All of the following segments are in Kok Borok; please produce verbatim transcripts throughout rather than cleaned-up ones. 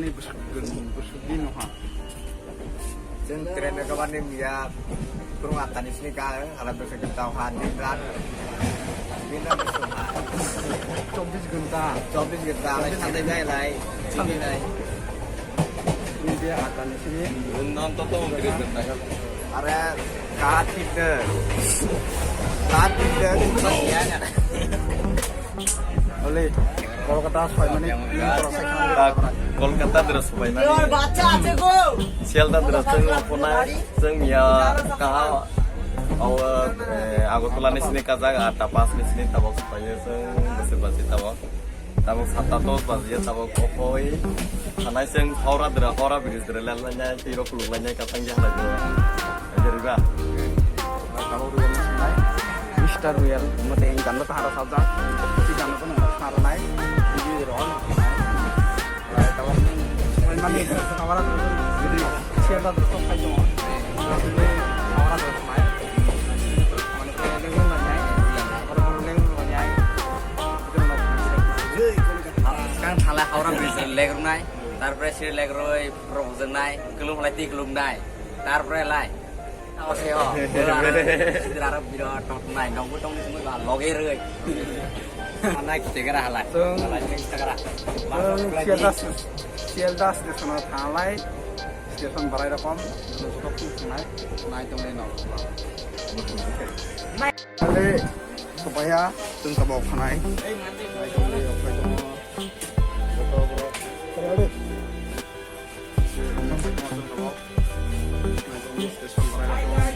Ni bwswk, bwswk din ha. Chwng train o gabani miya, kwrwng atta ni sini ka, hala bwswk kwtal ha, din rat. Din rat bwswk ha. Chobbish ghonta. Chobbish ghonta, lai sandai nai lai, chini nai. India atta ni sini. Undan to to kiri ghonta ka. Are, ka thik de. Ka thik de, thik de. Ole, Kolkata soimani, Kolkata dress soimani. Sialda dress chwng phunai, chwng ya kaha, awa, eh, Agartala ni sini kajak, atta pas ni sini tabok soimani, chwng bwswk basi tabok. Tabok satta dos baji, tabok okhoi. Thanai chwng Howrah dra, Howrah bridge dra lel lainai, twi rok kuluk lainai, katang ya halai dra. Aja riba. Tabok rwgwlnai. Mister Royal, mate ang ganno tahara sajak. Si ganno to nang tahara nai. Video ro. Tabok. Mane, kamera video. Siya ta to khai to. Kamera to nai. Mane, ko leng leng nai. Oro ko leng leng nai. Kang thala Howrah bridge leg rwnai, tarpore siri leg roi rok jwngnai, kulum lai ti kulum nai, tarpore lai. Tao se ho, siri aro birat tong nai, nongbo tong ni sumui ba loge roi. Anai kite gara halai. Halai ni kite gara. Sialda, Sialda station o thanglai, station barai rokom, joto khum thangnai, nai tong nai no. Ale, supaya, chwng tabok khanai. Nai tong nai, okhai tong. Joto borok. Station barai rokom.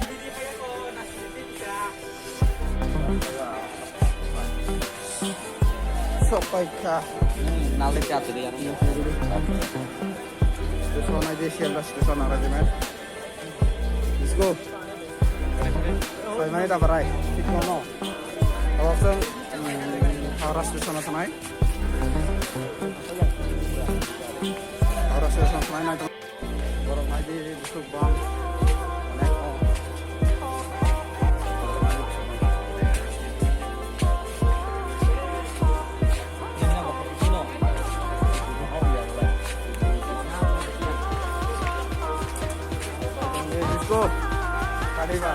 Sok paikha. Nalai cha tiri ano. Station aje Sialda station arrangement. Let's go. Soimani da barai. Tik no. Awasang Howrah station asanai. Howrah station asanai na. Borok naidi busuk bang. Onek kok. Let's go. Kaliba.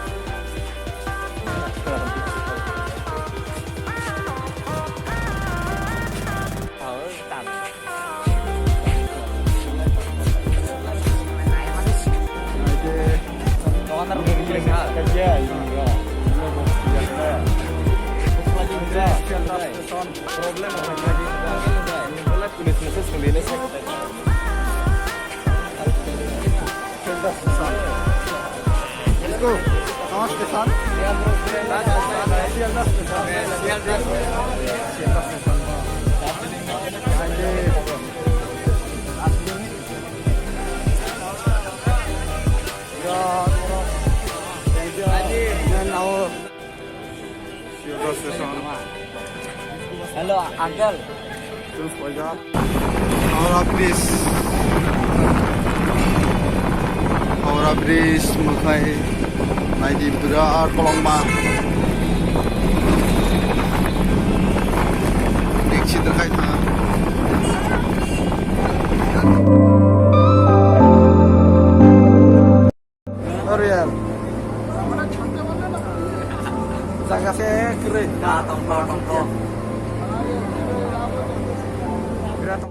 Let's go. Last station. Sialda station. Sialda station. Hello, uncle. Howrah Bridge. Howrah Bridge mwkhai naidi birat kolokma. Nek sidrwk khai tha. Real. Jaga se kwrwi. Birat.